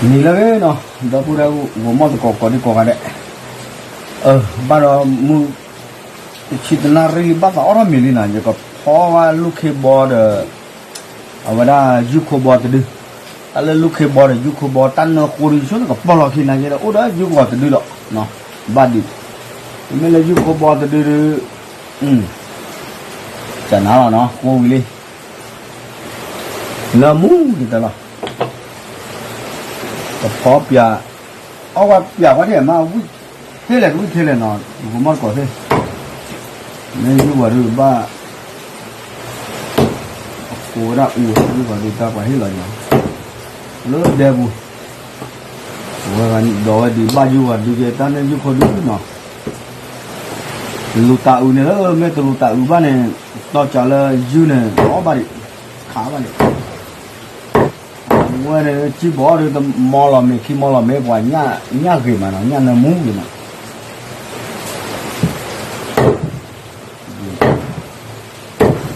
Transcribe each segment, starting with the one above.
နံၤလၢအဂ့ၤနီၤ, ဒီပုၢ်ဒီဝဲၢ် ဂီၤမီၢ်သကိးကိးဒံကိးဂၤဒဲး, ဘၣ်ဒီးမုၢ်ဆံတနၣ်ရံၣ်လံ ဘၣ်သးအီၣ်ထီၣ်မ့ၤလံနီၤ, ယကဖီဝဲလူၢ်ခ့ဘီဒီး အဝဲဒၣ်ယုၢ်ခိဘီတဒု, တၢ်လၢလူၢ်ခ့ဘီဒီးယုၢ်ခိဘီ တၢ်နၢဃိဒုဆိန့ၣ် ကပီၢ်လီၤခံနၤက့ဒီး အိၣ်ဒီးယုၢ်ဂီၤတဒုလီၤ, ဘၣ်ဒံး, မ့မ့ၢ်လၢယုၢ်ခိဘီတဒုဒု, ကနၤလီၤနီၤ ဃိဝံၤလံ, နၢမူကတၢၢ်လီၤ, ကဖီပၠး, အီၣ်ဝဲပၠးဝဲဒၣ်မး ဝံၣ်ထဲလဲၣ်တဝံၣ်ထဲလဲၣ်နီၤ, ဂီၤမီၢ်သကိးသ့ၣ်, မ့ၢ်ယုၢ်ဝဲဒုဘၣ် အဃိဝဲဒၣ်အူဝဲဒုပှၤဒုတၢ်ပှၤဟ့ၣ်လီၤယၤ, လၢဒဲပူၤ, အဝဲဒိးဝဲဒံးဘၣ်ယုၢ်ဝဲဒုကဲ တၢ်န့ၣ်ယုၢ်ခိဒုနီၤ, တလူၤတၢ်အုးန့ၣ်လၢ မ့ၢ်တလူၤတၢ်အုးဘၣ်န့ၣ်, တီၢ်ကးလၢယုၢ်န့ၣ် အီၣ်ဘၣ်ဒံး, ခးဘၣ်ဒံး ဝဲန့ၣ်ကံၢ်ဘီဒုတမီလီၤမ့ၤ ခံမီလီၤမ့ၤ ပှၤညၣ်ဂ့ၤမးနီၤ ညၣ်နၢမူဂ့ၤမး,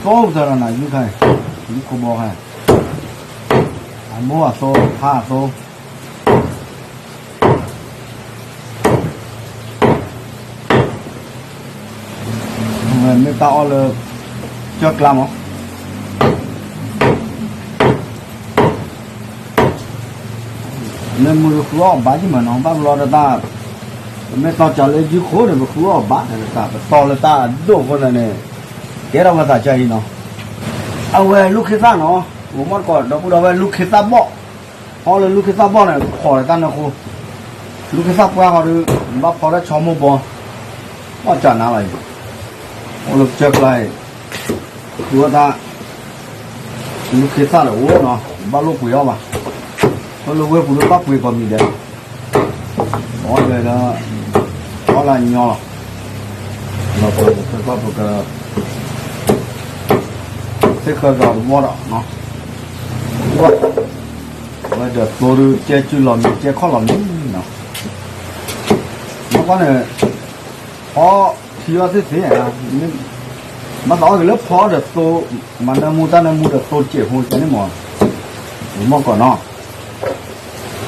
သိသရၣ်နၤယုၢ်ခါ, ယုၢ်ခိဘီခါ, အမိၢ်အသိ ဖါအသိ မ့ၢ်တၢ်အီၣ်လၢ ကၢၢ်ကျါမး, မ့ၢ်မုၢ်တဃုအီၣ်ဘၣ်က့ၤမးနီၤ ဘၣ်ဘျီဒီးတၢ်, ပမ့ၢ်တီၢ်ကးလၢယုၢ်ခိန့ၣ် ပဃုအီၣ်ဘၣ်တၢ် ပတီၢ်လၢတၢ်အဒိၣ်အဃိန့ၣ်န့ၣ်, ကဲထီၣ်ဝဲသးကါအံၤနီၤ, အဝဲလူၢ်ခ့သၣ်နီၤ, ဂီၤမီၢ်သကိး ဒီပုၢ်ဒီဝဲၢ် လူၢ်ခ့သၣ်ဘီၣ်, ဖီလၢလူၢ်ခ့သၣ်ဘီၣ်န့ၣ် ဖီလၢတၢ်နၢဃိ, လူၢ်ခ့သၣ်ပှၢ်ဃီဒီး ဘၣ်ဖီတၢ်ဆီမိၢ်ဘီ, အီၣ်ကးနၤလီၤအံၤ, အိၣ်လၢကၢၢ်ကျါအံၤ, ဃုအီၣ်တၢ်, လူၢ်ခ့သၣ်ဒီးအိၣ်နီၤ ဘၣ်လိာ်ပှ့ၤအီၣ်ဘၣ်, အိၣ်လၢဝ့ၢ်ပူၤဒီးဘၣ်ပှ့ၤကိးမံၤဒဲး, အီၣ်လၢ, အီၣ်လၢညီလီၤ, ဒီးပက, သ့ၣ်ဃၢၤဒီးတဝီဒီး, ဝဲဒီးသိဒုကဲကုၢ်လီၤမံၤ ကဲခီၣ်လီၤမံၤနီၤ, မ့ၢ်ကွၢ်န့ၣ်, ဖီထံအီၣ်သ့ၣ်သ့ၣ်, ဘၣ်သးအီၣ်က့ၤလၢဖီဒီးသိ, မၤနၢမူတၢ်နၢမူဒီးသိတစဲးဖိကဲန့ၣ်မး, ဂီၤမီၢ်သကိးနီၤ,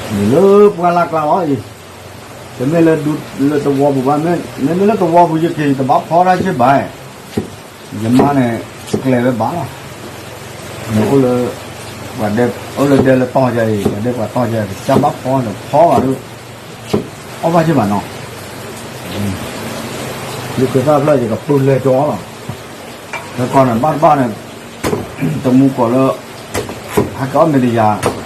မ့ၢ်လၢပှၢ်လၢ်ကျါလီၤအံၤ, တမ့ၢ်လၢ, လၢတဝီပူၤဘၣ်, မ့မ့ၢ်လၢတဝီပူၤယက့ၤ ယတဘၣ်ဖီတၢ်က့ဘၣ်, ယမါန့ၣ်, ကျဲၤဝဲဘၣ်လီၤ, နအိၣ်လၢ, ပှၤဒဲ, အိၣ်လၢဒဲလၢတီၢ်ကါအံၤ ပှၤဒဲပှၤတီၢ်ကါ ကစၢ်ဘၣ်ဖီန့ၣ်ဖီဘၣ်ဒီး, အီၣ်ဘၣ်က့ဘၣ်နီၤ, လူၢ်ခ့သၣ်ဖျၢၣ်ယကပၢၢ်လဲၤကၠီလီၤ, ခဲကီန့ၣ် ဘၣ်တဘၣ်န့ၣ်, တမူကီၢ်လၢ, ဟဲက့ၤအီၣ်မ့ၤတယၤ,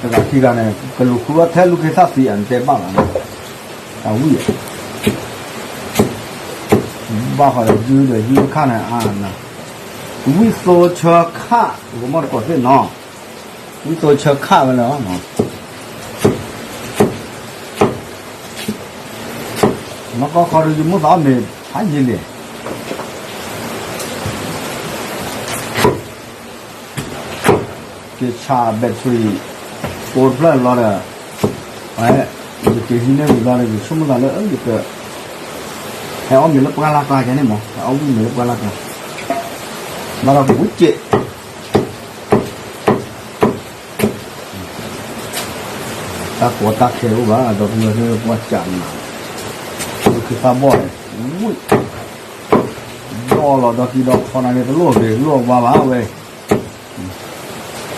တဂၤခံဂၤန့ၣ် ကလူၤဃုအီၣ်ထဲလူၢ်ခ့သၣ်သံအတဲဘၣ်လီၤ, တၢ်ဝံၣ်, ဘၣ်ဃီဒီးယုၢ်ဒီးယုၢ်တခါန့ၣ်, ဝံၣ်သိဆၢခၣ် ဂီၤမီၢ်သကိးသ့ၣ်နီၤ, ဝံၣ်သိဆၢခၣ်ဝဲလၢ, မ့ၢ်ကီၢ်ခီဒီးယမိၢ်သးအီၣ်မ့ၤဖးယံာ်လံ, က့ၤဆါ battery ပိတဖျၢၣ်လီၤဒီး, ယက့ၤဟံးန့ၢ်ဝံၤလီၤဒီး ယဆိကမိၣ်သးလၢယက, ဟဲအီၣ်မ့ၤလၢပှၢ်လၢ်ကျါကဲန့ၣ်မး ဟဲအီၣ်ဝံၣ်မ့ၤလၢပှၢ်လၢ်ကျါ, ဘၣ်ဒီးကဝံၣ်စဲး တၢ်ကီတၢ်ခဲအိၣ်ဘၣ် ဒီပုၢ်ဝဲၢ်သ့ၣ် ပှၤကးနၤ, လူၢ်ခ့သၣ်ဘီၣ်န့ၣ်, ဝံၣ်, ဒိၣ်လီၤဒီးကံဒီးဖီနၤန့ၣ် တလိၣ်ဂ့ၤလိၣ်ဝါဘၣ်ဝဲ,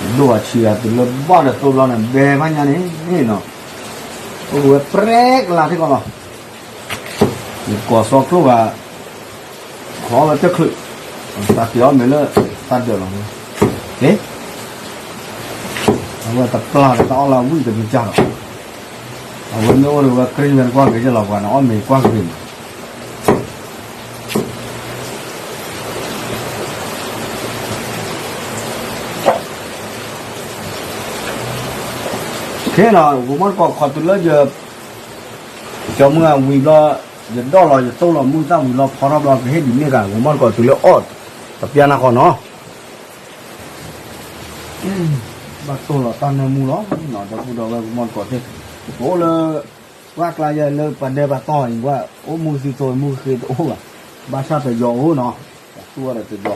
ဒိၣ်အဆံးအတုၤလၢဘၣ်ဒီးသိဘျီန့ၣ် ဘဲဖးညါန့ၣ်နီၤ, အိၣ်ဝဲပြဲကလါထံၣ်ကီးလီၤ, ယကိးစီကျိၣ်ဂၤ ခီဝဲတချုး, တၢ်က့ၤအီၣ်မ့ၤလၢတၢ်ဒၢးလီၤ, အဝဲတပျၢ်ဒီးတၢ်အီၣ်လၢအဝံၣ်တမံၤကၢ်ဒီး, အဝဲမ့ၢ်အိၣ်ဒီးဝဲကြံဝဲနကွၢ်ဂ့ၤယလီၤပှၤန့ၣ် အီၣ်မ့ၤကွၢ်က့ၤန့ၣ်, ခဲနီၤ ဂိၤမီၢ်တကိးခီတုၤလၢယ ကၠီမုၢ်အဝံၤဘျီ, ယဒိၣ်လီၤယတိၢ်လီၤမုၢ်သၣ်ဝံၤလီၤဖီထီၣ်ဘျီ ကဟ့ၣ်ဒ်န့ၣ်ဂၤ ဂိၤမီၢ်တကိးတုၤလၢအီၣ်, တပျၢ်နၢ်ဃီနီၤ, ဘၣ်တိၢ်လီၤတၢ်နၢမူလီၤ, ဒီပုၢ်ဒီဝဲၢ်ဂိၤမီၢ်တကိးသ့ၣ်, ပအိၣ်လၢ, ပှၢ်ကျါယဲလၢပှၤဒဲပှၤတီၢ်အံၤ ပှၤအိၣ်မူသံသိမူဃ့တအိၣ်ဘၣ်, ဘၣ်ဆၣ်တယီၤအိၣ်နီၤ, ပသူဝဲဒီးတယီၤ,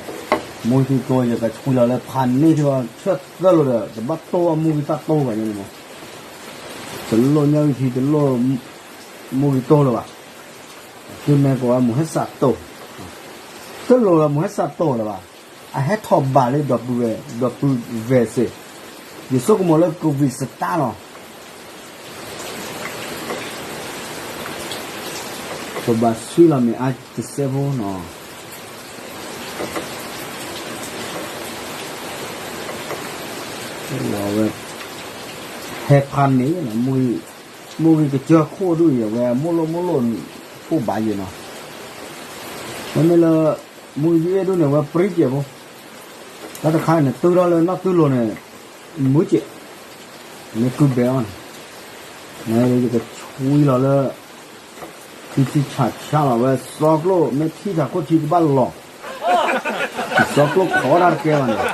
မူသံသိယကဆူလီၤလၢဖးန့ၢ်ထံၣ်ဆၢသၢလိာ်ဒီး တဘၣ်တိၢ်အမူသၣ်တိၢ်ဘၣ်ယဲန့ၣ်မး တလိၣ်ညၣ်အုၣ်ထံ တလိၣ်မိၢ်ဂံၢ်တိၢ်လၢၤဘၣ်. က့မ့ၢ်ကိးဝဲမိၢ်ဟဲစးတိၢ်, တလိၣ်လၢမိၢ်ဟဲစးတိၢ်လၢၤဘၣ်. အဟဲထီၣ်ဘးလၢဒီပုၢ်ဝဲၢ်, ဒီပုၢ်ဝဲၢ်စ့ၢ်, ယဆိကမိၣ်လၢ COVID စတၢ်လီၤ. ပဘၣ်ဆှံလီၤမ့ၢ်အါတစဲးဖိနီၤ. ဝဲ ဟဲဖးန့ၣ်လီၤ, မိၢ်ဂံၢ်ကစၢၢ်ခိၣ်ဒူၣ်အံၤ အဝဲမိၢ်လိၣ်မိၢ်လိၣ်ဖိဘၣ်ယဲနီၤ. မ့မ့ၢ်လၢ မိၢ်ဂံၢ်ယအဲၣ်ဒိၣ်န့ၣ် အဝဲပြံကဲးဖိ, တၢ်တခါန့ၣ် တုၤထီၣ်လၢနီၢ်သုလိၤန့ၣ် မုာ်ကဲး, မ့ၢ်ကုဘဲအီၤန့ၣ်, နယကဆွံလီၤလၢ ထံထံဆးဆးလီၤဝဲ စီကျိၣ် မ့ၢ်ထံထးခိၣ်ထံကဘၣ်လီၤ, စီကျိၣ်ခိးတၢ်တကဲဘၣ်န့ၣ်,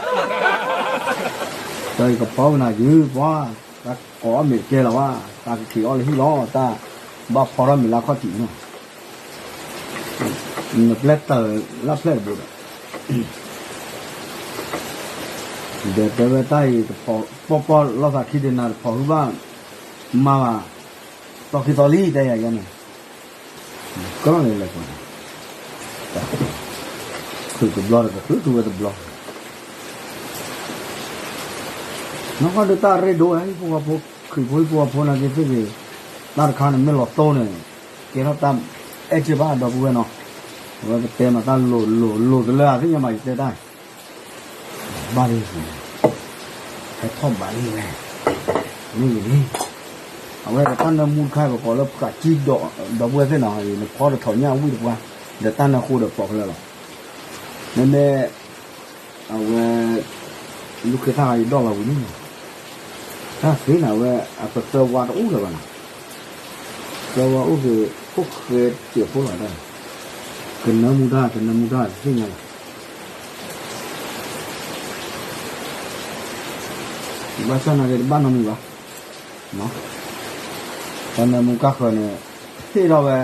ဒီးယကဖီကနၤယုပှၤ, တၢ်ကိးအီၣ်မ့ၢ်တကဲလီၤဘၣ်, တၢ်ကက့ၤအီၣ်လၢဟံၣ်လီၤ, တၢ်ဘၣ်ဖီထီၣ်မ့ၢ်လၢခီၣ်ထံးနီၤ, နပျဲၢ်တၢ်လၢဖျဲၣ်တဘိဒီး ဒီးတဲဝဲတၢ်အံၤ ပီၢ်ပီၢ်လိာ်သးခံဒနၤတဖီၣ်ဟုဘၣ်, မၤဘၣ်, သီခံသီလံတဲယၤယဲန့ၣ်, ကီၢ်လၢလဲၤကွၢ်, ချုးတဘျီတကချုးထူဝဲတဘျီ, နီၢ်ကီၢ်ဒုးတၢ်ရ့ဒိၣ်ဝဲ ဟံၣ်ဖိဃီဖိ, ခရံာ်ဖိဟံၣ်ဖိဃီဖိနာ်က့သ့ၣ်ဂ့ၤ, တၢ်တခါန့ၣ်မ့ၢ်လီၤတိၢ်န့ၣ်, ကဲထီၣ်တၢ်အဲၣ်က့ဘၣ်ဒီပုၢ်ဝဲၢ်နီၤ, အဝဲပတဲမးတၢ်လိၤလိၤလိၤတလၢအသ့ၣ်ညါမးယတဲတၢ် ဘၣ်လံ, ဟဲထီၣ်ဘးလံလဲၣ်, မ့ၢ်ဂ့ၤလံ, အဝဲကတၢ်နၢမူတခါ ပကိးလၢဖးကံဒီး ဒီပုၢ်ဝဲၢ်သ့ၣ်နီၤ, နဖီတထီၣ်ညၣ်ဝံၣ်တပှၢ်, ဒီးတၢ်နၢဃိဒီးပိာ်ဖဲလဲၣ်လီၤ, မ့မ့ၢ် အဝဲ လူၢ်ခ့သၣ်ဂၤယဒီၣ်လီၤဝံၤန့ၣ်, တၢ်သ့န့ၣ် အဝဲအပသၢဝါတအိၣ်လၢၤဘၣ်နီၤ, သၢဝါအိၣ်က့ၤ အိၣ်ဃဲတစဲးဖိလီၤတၢ်, ကနၢမူတၢ် ကနၢမူတၢ်တသ့ၣ်ညါလီၤ, ဘၣ်ဆၣ်နာ်က့တဘၣ်နီတမံၤဘၣ်, တၢ်နၢမူကါဃၢၤန့ၣ် ဟ့ၣ်ထီၣ်ဝဲ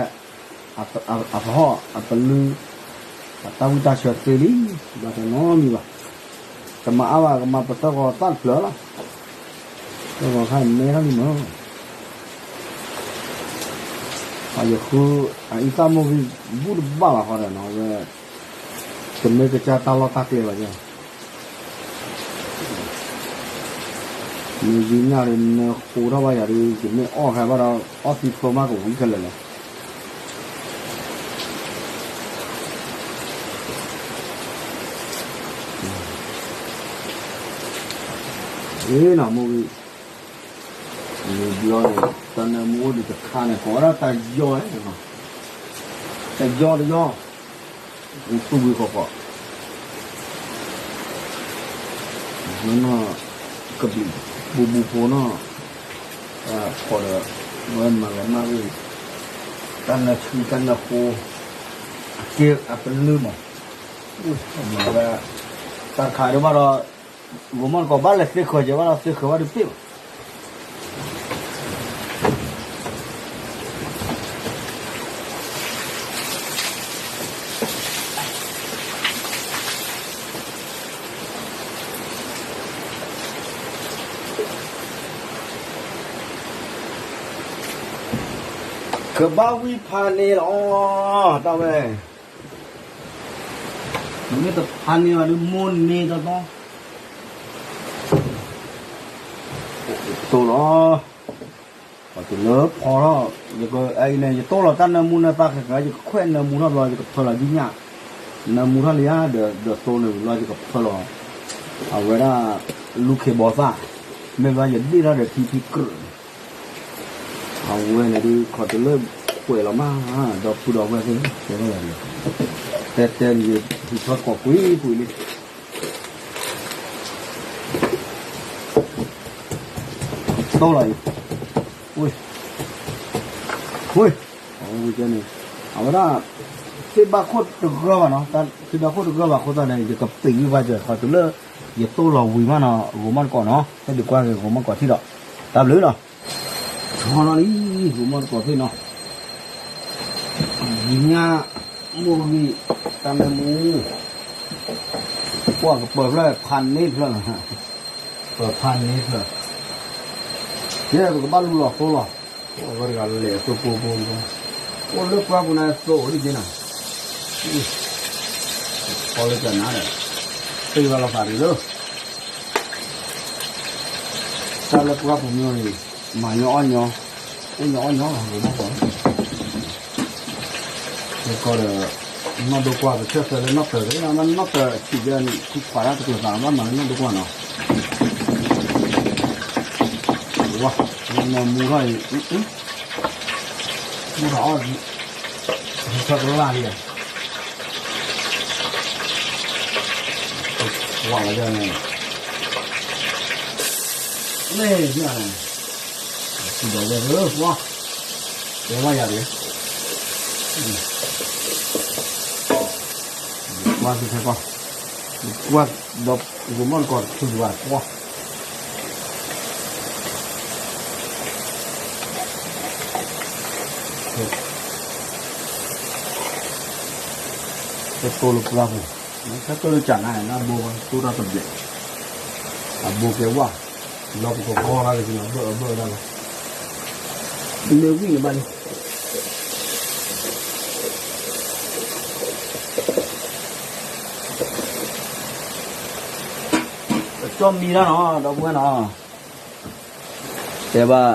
အသဟီၣ်အပလုၢ် အတၢ်ဝံၣ်တၢ်ဆၢသ့လံ, ဘၣ်တနီတမံၤဘၣ်, တမၤအါဘၣ် ကမၤပသၢဂီၤသၣ်တဖျၢၣ်လီၤ, သၢဂီၤခါမဲထီၣ်လံမး, အယဃု အအံသၣ်မိၢ်ဂံၢ်ဘူၣ်တဘၣ်ဘၣ်ဃီဒီးနီၤ ဝဲ တမ့ၢ်ကစၢ်တၢ်လီၢ်တၢ်ကျဲဘၣ်ယဲ မ့ၢ်ယံၤညၣ်ဒီး နဃိထီၣ်ဘၣ်ယၤဒီး ယမ့ၢ်အီၣ်ခဲဘၣ်ဒီး အီၣ်သံဖိမးကဝံၤခဲလၢာ်လီၤ. အ့နီၤ မိၢ်ဂံၢ် မ့ၢ်ဘျီန့ၣ် တၢ်နၢမူအိၣ်ဒံးတခါန့ၣ် ကိးဝဲဒၣ်တၢ်ယီၢ်န့ၣ် တၢ်ယီၢ်တယီၢ် သူၣ်ဝံၤဃီဃီ နီၢ်နီၢ် ကဘျံး ဘူးဘူးဖိနီၢ် တၢ်ဖီဒီး ဝဲမၤလီၤမၢ်ဝံၤ တၢ်နၢဆှံတၢ်နၢဃိ အက့ၢ်အပလုၢ်မး မၤဝဲ တၢ်ခးဒံးဘၣ်ဒီး ဂိၤမီၢ်တကိးဘၣ်လဲၤသ့ဃၢၤကဲဘၣ်ဒီး သ့ဃၢၤဘၣ်တသ့ဘၣ် ကဘၣ်ဝံၢ်ဖးန့ၣ်လီၤ တၢ်ဝဲ မ့ၢ်တဖးန့ၣ်ဘၣ်ဒီး မိၢ်န့ၢ်တီတီ တိၢ်လီၤ ပှၤတုၤလၢဖီထီၣ် ယက အအံၤန့ၣ် ယတိၢ်လီၤတၢ်နၢမူနၢသၣ်ခဲကါ ယကခွဲးနၢမူထီၣ်ဘျီ ယကဖၢလီၤဒ်ညၣ် နၢမူထီၣ်လံဧါ ဒီးသိန့ၣ်ဘျီ ယကဖၢလီၤ အဝဲဒၣ် လူၢ်ခ့ဘီသၣ် မ့ၢ်ဘျီယဒ့ၣ်ထီၣ်ဒီးထံထံကြၢး အဝဲန့ၣ်ဒုး ခီၣ်တုၤလၢကွဲးလီၤမး ဒီပုၢ်ဒီဝဲၢ်သ့ၣ် တဲထီၣ်ယၤဒ် တဲတဲန့ၣ် ယဟံးထီၣ်ကိးကွံာ်ကွံာ်လံ တိၢ်လီၤအံၤ ဝ့ၢ် ဝ့ၢ် အဝဲန့ၣ် အဝဲဒၣ် သ့ၣ်ဘၣ်ခိၣ်တဂၢၢ်ဘၣ်နီၤ သ့ၣ်ဘၣ်ခိၣ်တဂၢၢ်ဘၣ်အဃိသတးန့ၣ် ယကပံာ်ဝံၤဘၣ်စၢၤ ခီၣ်တုၤလၢ ယတိၢ်လီၤဝံၤမးနီၤ ဂိၤမီၢ်တကိးနီၤ ဟဲဒုးကွၢ်က့ၤဂိၤမီၢ်တကိးထံၣ်ဒီး တၢ်ဘျုးနီၤ ဆီလီၤလံ ဂိၤမီၢ်တကိးသ့ၣ်နီၤ ယညၣ် မိၢ်ဂံၢ် တၢ်နၢမူ ပှၢ်ကပၢၤဖျၢၣ် ဖးန့ၢ်ဖျၢၣ်လီၤ ပၢၤဖးန့ၢ်ဖျၢၣ် ကဲ ပကဘၣ်လူလီၤသိလီၤ, အဝဲတဂၤလဲၤအသိပိပိ, အိၣ်လၢပှၢ်ပူၤန့ၣ်သိအိၣ်ဒ်က့ၤနီၤ, ဖီလၢကနၤဒီး, သ့ၣ်ဝဲလီၤသးတက့ၢ်လၢ, တၢ်လၢပှၢ်ပူၤမ့ၢ်န့ၣ်, မၤညီအီၣ်ညီ, အိၣ်ညီအီၣ်ညီလီၤ, ကီဒီး, နီၢ်ဒိကွၢ်ပဆၢၣ်သၢလၢနီၢ်တၢၤ, နီၢ်တၢၤဆံးကဲ, ခုခွးတၢ်တကျိၤသးဘၣ်မၤလၢနီၢ်ဒိကွၢ်နီၤ, ဝါ, မ့ၢ်မူထီၣ်အံၤ, မူထီၣ်အီၣ်, ဟဲထီၣ်ကလၢ်လံ, ဝါလီၤန့ၣ်, န့ၣ်, ဒီးဝဲ, ဝါ, တဲဝါယၤတဂ့ၤ, ကွၢ်သ့ထဲကွၢ်, ကွၢ်, ဒီးဂိၤမီၣ်တကိးတထူဘၣ်ကွၢ် ကဲတိၢ်လၢပှၢ်ပူၤ, ကဲတိၢ်လၢကနၤန့ၣ် အဘိတိၢ်တၢ်တဘျဲး, အဘိကဲဝါ, လီၤပကကီတၢ်က့ၤလီၤ ဘၢၣ်အဘၢၣ်ဒၣ်လီၤ, မ့ၢ်ဝံၣ်န့ၣ်ဘၣ်လံ ကၠီမံၤတၢ်နီၤ ဒီပုၢ်ဝဲၢ်နီၤ, တဲဘၣ်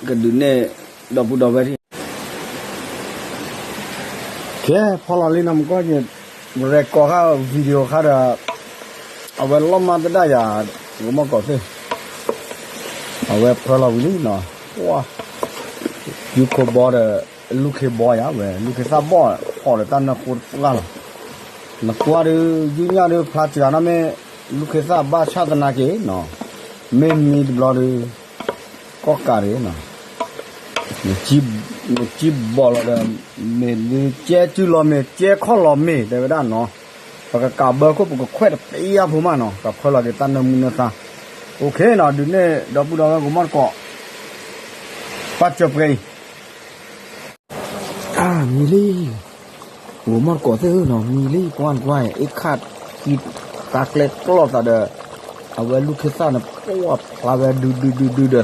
ကဒုးနဲၣ် ဒီပုၢ်ဒီဝဲၢ်ထံၣ်, ကဲဖီလီၤလံနီၤ မကီၢ်ယဲ, ရဲၣ်ကီၢ်ခါ video ခါဒီး, အဝဲလီၤမၢ်သဒၣ်ယၤ, ဂိၤမီၣ်ကိးသ့ၣ်, အဝဲဖၢလီၤဝံၤလံနီၤ, ယူၢ်ခိၣ်ဘီဒီး, လူၢ်ခ့ဘီယၤဝဲ လူၢ်ခ့သၣ်ဘီၣ်ဖီၣ်ဒီးတၢ်နၢဃိတပှၢ်လီၤ, နကွၢ်ဒုး ယူၢ်ညၣ်ဒုးဖျါစှၤနီၤ မ့ၢ်လူၢ်ခ့သၣ်ဘၣ်ဆၣ်သနာ်က့နီၤ, မ့ၢ်မံတဘျီဒုး ကီၢ်ကးတဂ့ၤနီၤ, နကံၢ်ဘီၣ်လီၤဒီး, မ့ၢ်ဒုးကဲကုၢ်လီၤမ့ၢ် ကဲခီၣ်လီၤမ့ၢ် တဲဝဲဒၣ်နီၤ, ပကကးဘၢခိၣ်ပကခွဲးတပျံၤအါဖိမးနီၤ ကဖၢလီၤက့ၤတၢ်နၢမူနၢသါ, အိၣ်ခ့နီၤ ဒုးနဲၣ် ဒီပုၢ်ဒီဝဲၢ်ဂိၤမီၣ်တကိး, ပၢ်စၢၤပှဲၤအံၤ မံလံ, ဂိၤမီၣ်တကိးသ့ၣ်ဧၢနီၤ မံလံ ပှၢ်နကွၢ် အ့ၣ်ခၣ်ခံ ဃါကျဲကျီၢ်သးဒီး, အဝဲလူၢ်ခ့သၣ်န့ၣ် ပှၢ်ဖျါဝဲဒုဒုဒုဒုဒီးသိ,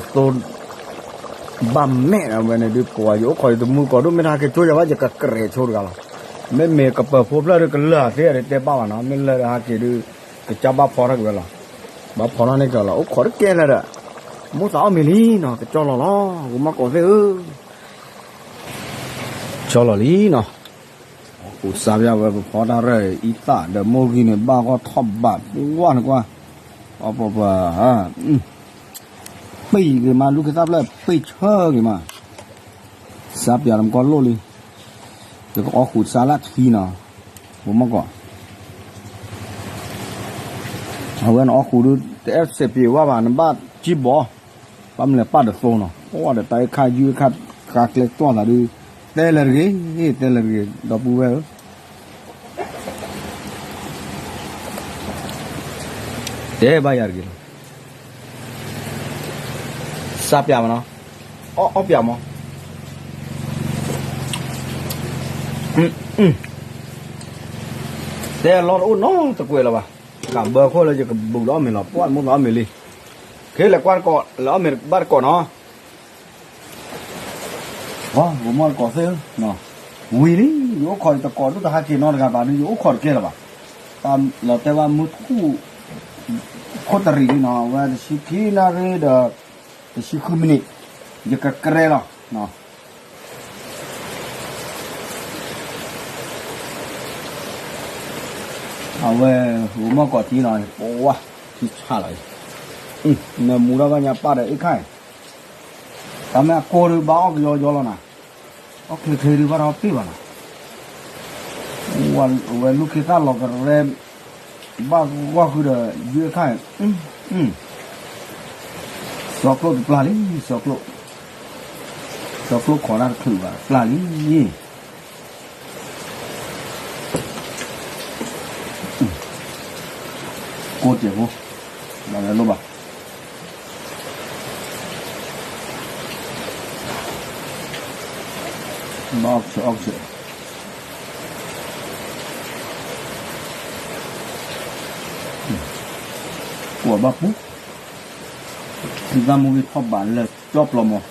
ဘၣ်မဲာ်အဝဲန့ၣ်ဒုးပှၤ ယအိၣ်ခိးယတမူကီၢ်ဒိၣ် မ့ၢ်တဟဲက့ၤကၠိယၤဘၣ် ယကကရဲးဆိတဂၤလီၤ, မ့မ့ၢ်ကပၢၤဖိဖျၢၣ်ဒုးကလၢာ်သ့ဒီးတဲဘၣ်ဘၣ်နီၤ မ့ၢ်လၢာ်ဒီးဟဲက့ၤဒုး, ကစၢ်ဘၣ်ဖီထီၣ်က့ၤဝဲလီၤ, ဘၣ်ဖီထီၣ်န့ၣ်ကလီၤ အိၣ်ခိးတကဲလၢာ်ဒီး, မိၣ်သးအီၣ်မ့ၤလံနီၤ ကကၠီလီၤလီၤ ဂိၤမီၣ်တကိးသ့ၣ်ဧၢ ကၠီလီၤလံနီၤ, အိၣ်စါပၠးဝဲပဖီတၢ်ရၢၢ်အံၤသၣ်ဒီးမိၢ်ဂံၢ်န့ၣ် ဘၣ်ဂီၢ်ထီၣ်ဘးပှၢ်နကွၢ်, အီပှၤပှၤ, ပံာ်ဂ့ၤမး လူၢ်ခ့သၣ်ဖျၢၣ်ပံာ်ဆၢဂ့ၤမး, စါပၠးလၢမကီၢ်လိၣ်လံ, ယကအီၣ်ဃုာ်စါလၢခံနီၤ, ဂိၤမီၣ်ကိး အဝဲန့ၣ်အီၣ်ဃုာ်ဒုး တအဲၣ်စဲးပံးဝဲဘၣ် နဘၣ်ကံၢ်ဘီၣ်, ဘၣ်မနုၤလဲၣ်ပၢ်တသိနီၤ ပှၢ်ဒီးတၢ်အ့ၣ်ခၣ်ယုၢ်ခၣ်ဃါကျဲကျီၢ်သးဒုး, တဲလၢာ်တဂ့ၤ, တဲလၢာ်တဂ့ၤ ဒီပုၢ်ဝဲၢ်ဧၢ, တဲဘၣ်ယၤတဂ့ၤလီၤ, စါပၠးမးနီၤ, အီၣ်ပၠးမး တဲလီၤတအိၣ်နီတကွဲးလၢၤဘၣ်, ကးဘၢခိၣ်လၢယကဘူးလီၤအီၣ်မ့ၤလီၤ ပှၢ်မိၣ်သးအီၣ်မ့ၤလံ, ခဲလဲၤကွၢ်တကိး လဲၤအီၣ်မ့ၤဘၣ်တကိးနီၤ, ဂိၤမီၣ်တကိးသ့ၣ်ဧၢ, ဝံၤလံ ယအိၣ်ခိးယတကိးဒိၣ်တဟဲက့ၤနီတဂၤဘၣ်ဒုး ယအိၣ်ခိးတကဲလၢၤဘၣ်, တၢ်လီၤတဲဘၣ်မုၢ်ထူၣ် ခိၣ်တရံးလံနီၤ အဝဲတဆံခံနၣ်ရံၣ်ဒီး တဆံဃုမံးနံး, ယကကရဲလီၤ, အဝဲဂိၤမီၣ်ကိးထံလီၤ ပဝါ ထံဆးလီၤ, နမူထီၣ်ဘၣ်ညါပၢ်ဒီးအ့ၣ်ခၣ်, တၢ်မ့ၢ်အကိၢ်ဒုးဘၣ်အီၣ်ကယီယီလီၤနၤ, အီၣ်ချ့ချ့ဒုးဘၣ်ဒီးပ့ၢ်ဘၣ်နီၤ, အဝဲလူၢ်ခ့သၣ်လီၤကရဲ ဘၣ်ဂီၢ်ဃုာ်ဒီး ယုၢ်ခၣ်, စီကျိၣ်တပျၢ်လံ, စီကျိၣ်, စီကျိၣ်ခိးတၢ်တချုးဘၣ် ပျၢ်လံ, ကိၢ်စဲးဖိ, ဘၣ်ဝဲလိၣ်ဘၣ် ဘၣ်အီၣ်ကစၢၢ်အီၣ်ကစၢၢ်, ကွၢ်ဘၣ်ပူၤ, သးမူဂ့ၤထီၣ်ဘးလၢကၠီပျီမီၤ,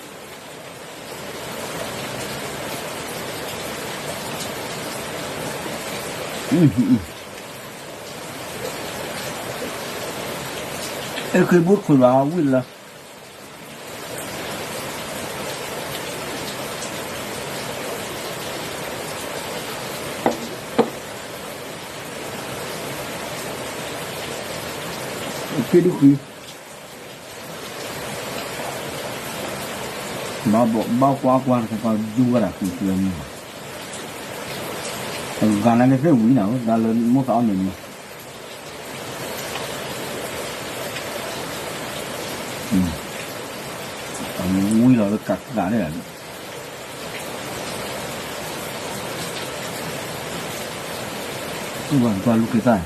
အဲၣ်ခ့ဘိခွံဘၣ်ဝံၣ်လၢ က့ဒုးဃံ, ဘၣ်ဘၣ်ကွၢ်ကွၢ်တခါကီယူဝဲဒၣ်ဃံဃံအမုၢ်, အဂၤလၢကသ့ၣ်ဝံၤနၤ တၢ်လၢမိၣ်သးအီၣ်မ့ၢ်မုၢ်, အဝံၤလီၤလၢကးကးဒၣ်, ဝဲကွၢ်လူၤက့ၤသၣ်,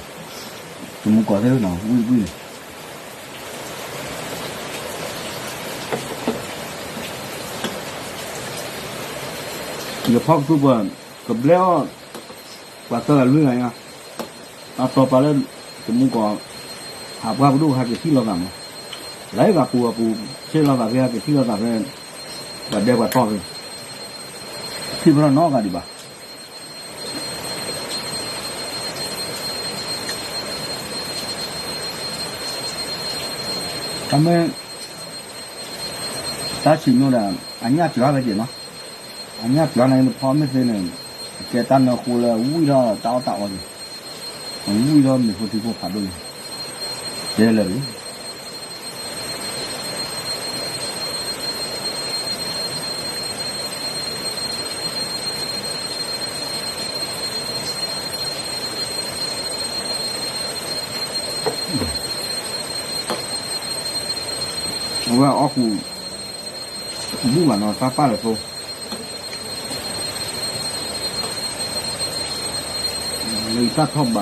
တမူကီၢ်သ့ၣ်နီၤ ဝံၣ်ဝံၣ်န့ၣ် ယဖီကသူပှၤ ကဘျဲအီၣ် ပှၤသၢဂၤလွံၢ်ဂၤညါ, အတီၤပာ်လၢ တမူကီၢ် ဟးပှၢ်ပဒိၣ်ဟဲက့ၤထံၣ်လိာ်သးမး, လၢဂၤပူၤအပူၤ ဆ့ၣ်လိာ်သးဖဲဟဲက့ၤထံၣ်လိာ်သးဖဲ ပှၤဒဲပှၤတီၢ်ဖဲ ထံၣ်ဖဲလီၤနီတဂၤဒံးဘၣ်. အမ့ၢ် တၢ်ဆံးမိၣ်ဒီး အညၣ်စှၤဝဲက့ၤနီၤ, အညၣ်စှၤန့ၣ် နဖီမ့ၢ်သ့န့ၣ် အကဲတၢ်နၢဃိလၢဝံၣ်ထီၣ်တၢ်အီၣ်တၢ်အီန့ၣ်, ဝံၣ်ထီၣ်မ့ၤဖိထံဖိဖးဒိၣ်န့ၣ် တဲလၢာ်န့ၣ် အဝဲအီၣ်ကူ ဘူၣ်ဘၣ်နီၤ တၢ်ပာ်လၢသိ လၢတၢ်ထီၣ်ဘး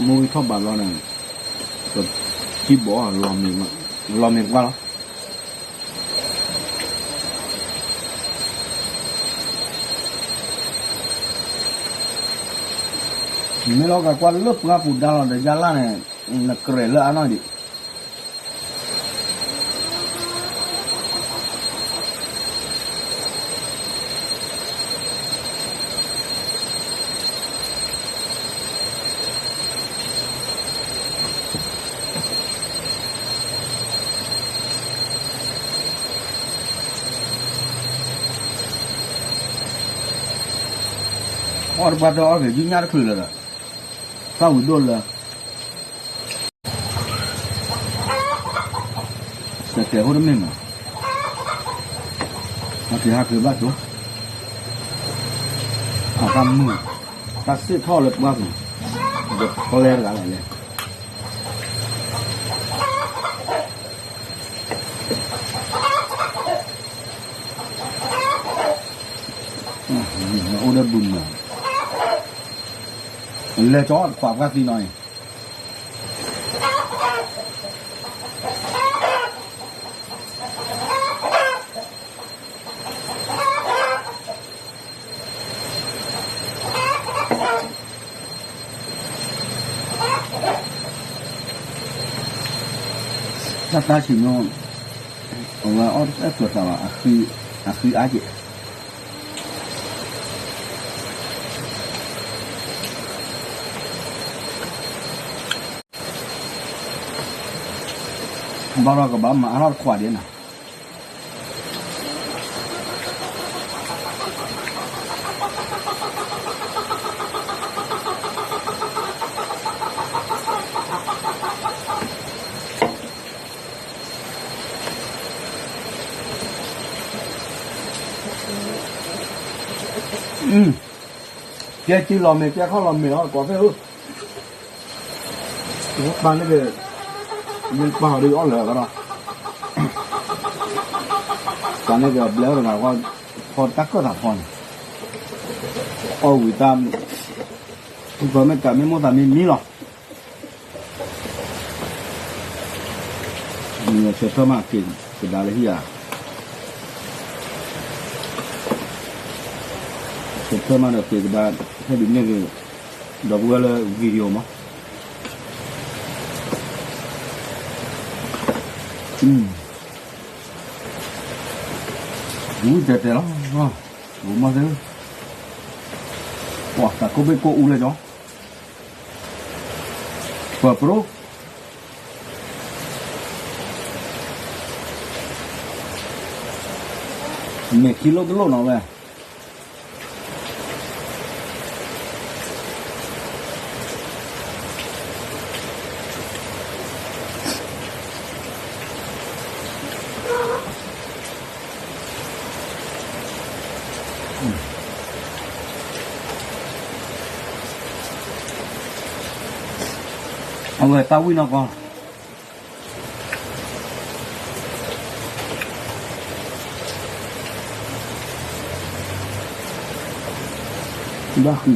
မိၢ်ဂ့ၤထီၣ်ဘးဘျီန့ၣ် ပစံၣ်ဘီၣ် လီၤမ့ၢ်ကွၢ်လီၤ. မ့ၢ်လီၤဂာ်ကွၢ်လၢပှၢ်ပူၤဒါလီၤဒီးယါလၢ်န့ၣ် နကြဲးလၢအနီၢ်ဒံး အီၣ်တပှၢ်တအီၣ်က့ၤ ယုၢ်ညၣ်တချုးလၢၤဒီး သၣ်ဝံၤဒိၣ်လၢ တတဲာ်ဖိတမ့ၢ်မး, ဟးက့ၤဟးက့ၤဘၣ်တိၤ, အတၢ်မုာ်, တၢ်စ့ၣ်ထီၣ်လၢပှၢ်ပူၤ, ဒီးပျဲတဂၤလၢလဲၤ အိၣ်ဒီးဘုမး, လဲၤကၠီတခွးပှၢ်သံနီၤအံၤ တၢ်တၢ်ဆံးမိၣ်, အဝဲအီၣ်တၢ်ကျၢၤသးဘၣ်, အဃံအါက့ၢ် ဘၣ်ဒီးကဘၣ်မၤအါထီၣ်တခွးဒံးနၤ ကဲစုလီၤမ့ၢ် ကဲခီၣ်လီၤမ့ၢ်အီၤ ကိးသ့ၣ်ဧၢ, ပာ်န့ၢ်က့ၤ, မ့ၢ်ပာ်အီၤဒီးအီၣ်လၢာ်ကဒီး, ပာ်န့ၢ်က့ၤအဘျဲအီၤတဂၤဃီ, ဖီတၢ်ကၢၣ်သးဖီန့ၣ်, အီၣ်ဝံၤတၢ်, မ့ၢ်ကမ့ၢ်တၢ်မ့ၢ်မိၣ်သးမ့ၢ်မံလီၤ. ဆၢထၢၣ်မးက့ၤကဒါလၢဟံၣ်ဧါ, ဆၢထၢၣ်မးဒီးက့ၤကဒါ, ဟဲဒုးနဲၣ်က့ၤ, ဒီပုၢ်ဝဲၢ်လၢ video မး အ ဝံၣ်တဲာ်တဲာ်လီၤ, မ့ၢ်သ့, ပှၤသးကိးဘ့ၣ်ကိးအူလၢကီ, ပၢၤပြိ, မ့ၢ်ခံလိၣ်တလိၣ်နီၤဝဲ အဝဲတၢ်ဝံၣ်နီၢ်ကီၢ် ဘၣ်ဃု,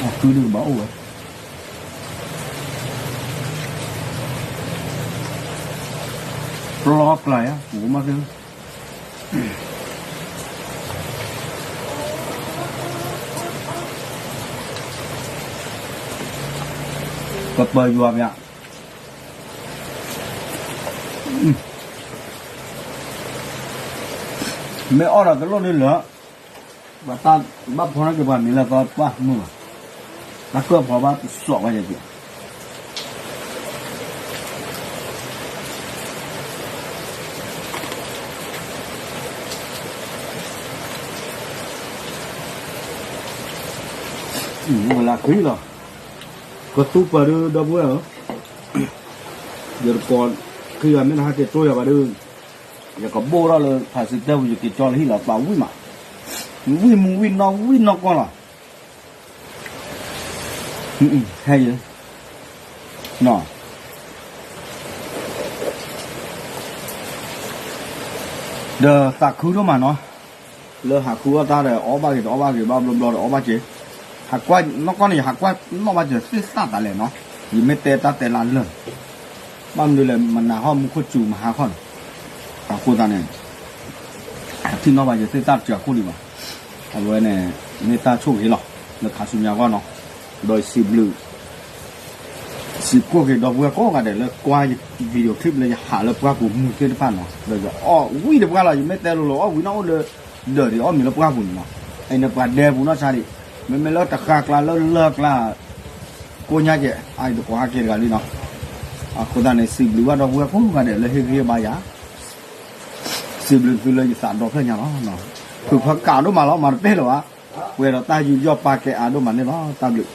အဃုဒုးကဘၣ်အိၣ်ဝဲ, ပျီကျါယါ ပမ့ၢ်သ့ ပပၢၤယွၤမး, မ့ၢ်အီၣ်ဒီးတလိၣ်န့ၣ်လၢာ်, ဘၣ်ဖီန့ၢ်က့ၤပှၤမံၤလၢသီပှၢ်မုၢ်ဘၣ်, တၢ်ကၢၢ်ဖီဘၣ်တစီၣ်ဘၣ်ယဲၢ်က့ၤ ဝဲလၢခံလီၤ, ကသူပၢၤဒုးဒီပုၢ်ဝဲၢ်ဧၢ, ယတကိးခံဂၤမ့ၢ်နဟဲက့ၤတိၢ်ယၤဘၣ်ဒုး, ယကဘိၣ်ထီၣ်လၢဖးစံတၢၢ်ပူၤ ယက့ၤကၠီလၢဟံၣ်လီၤ ပာ်ဝံၣ်မး, ဝံၣ်မူဝံၣ်နီၢ်ဝံၣ်နီၢ်ကီၢ်လီၤ, ဟဲယဲၢ် ဒီးသးခုဒိၣ်မးနီၤ, လၢဟးဃုအီၣ်တၢ်ဒီး အီၣ်ဘၣ်က့ၤတအီၣ်ဘၣ်က့ၤ ဘၣ်ဘျီဘျီဒီးအီၣ်ဘၣ်က့ၤ, ဟးကွၢ်နီၢ်ကီၢ်န့ၣ် ယဟးကွၢ်နီၣ်ဘၣ်စၢၤသ့ၣ်သၣ်သးလဲၣ်နီၤ, ယမ့ၢ်တဲတၢ်တဲလၢလၢၢ်, ဘၣ်မနုၤလဲၣ် မနၤဟီၣ်မူခိၣ်စူၤမဟါခီန့ၣ်, အဃိသတးန့ၣ် ထံၣ်နီၣ်ဘၣ်ယသ့ၣ်သၣ်တစၢၤအခိၣ်ဒံးဘၣ်, အဝဲန့ၣ် မ့ၢ်တၢ်ဆိၣ်ဂ့ၤလီၤ, လၢခါဆူညါအဂီၢ်နီၤ, ဒီးယစံးဘျုး စံးကိၣ်က့ၤဒီပုၢ်ဝဲၢ်ကိးဂၤဒဲးလၢကွၢ်ယ video clip လၢယဟးလၢပှၢ်ပူၤမုၢ်သ့ၣ်တဖၣ်နီၤ, ဒီးယအီၣ်ဝံၣ်တပှၢ်လီၤ, ယမ့ၢ်တဲလိၤလိၤ အီၣ်ဝံၣ်နီၣ်အိၣ်လၢ ဒၢးဒံးအီၣ်မ့ၤလၢပှၢ်ပူၤန့ၣ်နီၤ, အံၤန့ၣ်ပှၤဒဲပူၤနီၣ်ဆါဒံး, မ့မ့ၢ်လၢတဃါကျါလၢလၢၢ်ကျါ ကိညါကဲး အအံၤတကိးဟဲက့ၤတဂၤလံနီၤ, အဃိသတးန့ၣ် စံးဘျုးဘၣ်ဒီပုၢ်ဝဲၢ်ကိးဂၤဒဲးလၢဟ့ၣ်ဂံၢ်ဘါယၤ စံးဘျုးသုလၢယသးဒီဖျၢၣ်ညါလီၤ, ဖုးဖးကးဒိၣ်မးလီၤ မၤတပ့ၢ်လၢၤဘၣ်, ပှဲၤဒီးတၢ်ယူးယီၣ်ပာ်ကဲအါဒိၣ်မးန့ၣ်လီၤ, တၢ်ဘျုး